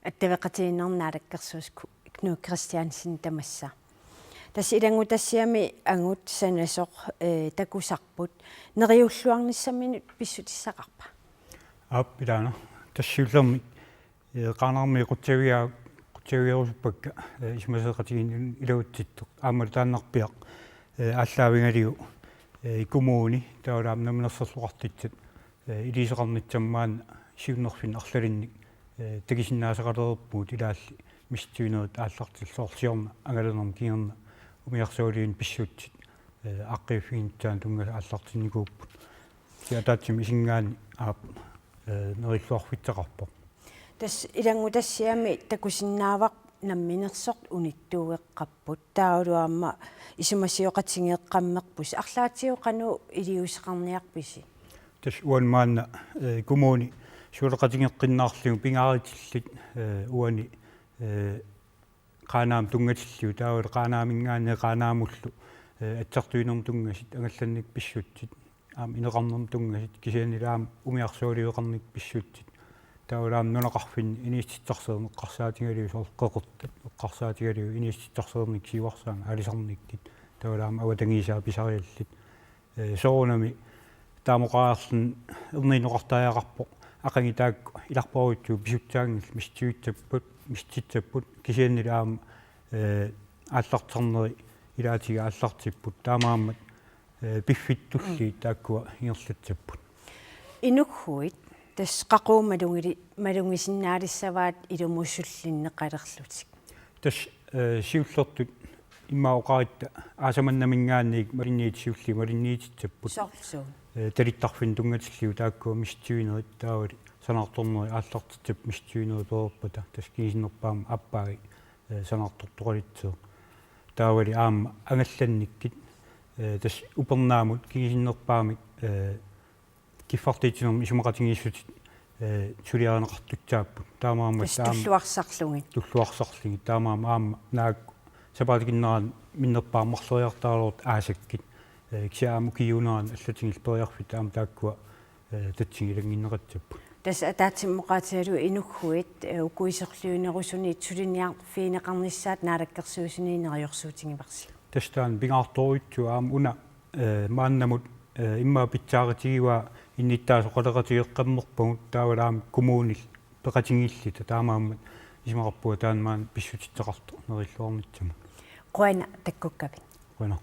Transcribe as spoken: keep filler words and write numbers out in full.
Attaveqatigiinnermi naalakkersuisoq Knud Kristiansen tamassa. Tassa ilanngutassiami angut sanasoq, eh, takusarput. Neriulluarnissaminut pissutissaqarpa? Aap, ilaana. Tassa siullermik, eh, Qaanaarmi qutsaviga-, qutsavigerusuppakka, eh, isumasioqatigiinni iluatsittoq. Aammalu taannarpiaq, eh, aallaavigalugu, eh, kommuni, taavalu aamma Namminersorluartitsat, eh, iliuuseqarnissamut maani siunnerfinnut arlalinnik, eh, takusinnaasaqalerpugut ilaalli missutiginerit aallartillugu, soorlu siorna angalanermut kingorna umiarsualiviup pissutsit, eh, aaqqiiffiginissaanut tunngasut aallartinnikuupput. Kisianni ataatsimut isigaanni aap, eh, neriulluarfissaqarpoq. Tassa ilanngutassiami takusinnaavara namminersortut unittuugeqqapput. Taavalu aamma isumasioqatigeeqqammerpusi. Arlaatigut qanoq iliuuseqarniarpisi? Tassa uani maanna, eh, kommuni suleqatigeqqinnaarlugu pingaarutillit, eh, uani, eh, Qaanaamut tunngatillugu, taavalu Qaanaaminngaanniit Qaanaamullu, eh, atsertuinermut tunngasut, angallannikkut pissutsit, aamma ineqarnermut tunngasut, kisiannili aamma umiarsualiveqarnikkut pissutsit. Taavalu aamma nunaqarfinni inuussutissarsiorneq eqqarsaatigalugu, soorlu qeqertat eqqarsaatigalugu inuussutissarsiornikkut siuarsaannik aalisarnikkut. Taavalu aamma avatangiisaa pisariallit. Eh, soorunami taama oqariarluni erniinnaq oqartariaqarpoq, aqagu taakku ilarparujuttut pisutsaanngillat misissuissapput, misissuissapput, kisiannili aamma, eh, aallartisarneri ilaatigut aallartipput, taamaammat, eh, piffissaq tulliit taakkua ingerlatsapput. Inughuit, tassa qaqugu malugili-, malugisinnaalissavaat ilumut sullinneqalerlutik? Tassa, eh, siullertut immaqa oqaratta Aasamannaminngaanniit malunniit siulliit malunniutissapput. Soorlu suut? Eh, talittarfinnut tunngatillugu taakkua misissuinerit, taavalu sanaartornerit aallartissapput misissuinerit pereerpata, tassa kingusinnerpaamik aappaagu, eh, sanaartortoqalissaaq. Taavalu aamma angallannikkut, eh, tassa upernaamut kingusinnerpaamik, eh, kiffartuussinermi isumaqatigiissutit, eh, suliarineqartussaapput. Taamaammat tassa taama tulluarsarlugit. Tulluarsarlugit. Taamaammat aamma naak sapaatip akunnerani minnerpaamik marloriartaraluartut aasakkut. Eh, kisianni aamma ukiuunerani allatigullu periarfissat aamma taakkua, eh, tatsimi ilanngunneqassapput. Tassa ataatsimut oqaatigalugu inughuit, eh, uku isorliunerusuniit suliniarfigineqarnissaat naalakkersuisuni neriorsuutigivarsi? Tassa taanna pingaartorujussuaq aamma una, eh, maannamut, eh, immaqa pitsaarutigivaa innuttaasoqaleqatigeqqammerpagut, taavalu aamma kommunillu peqatigiilluta, taamaammat isumaqarpunga taanna maani pissutissaqartoq neriulluarnissamut. Qujanaq takkukkavit. Qujanaq.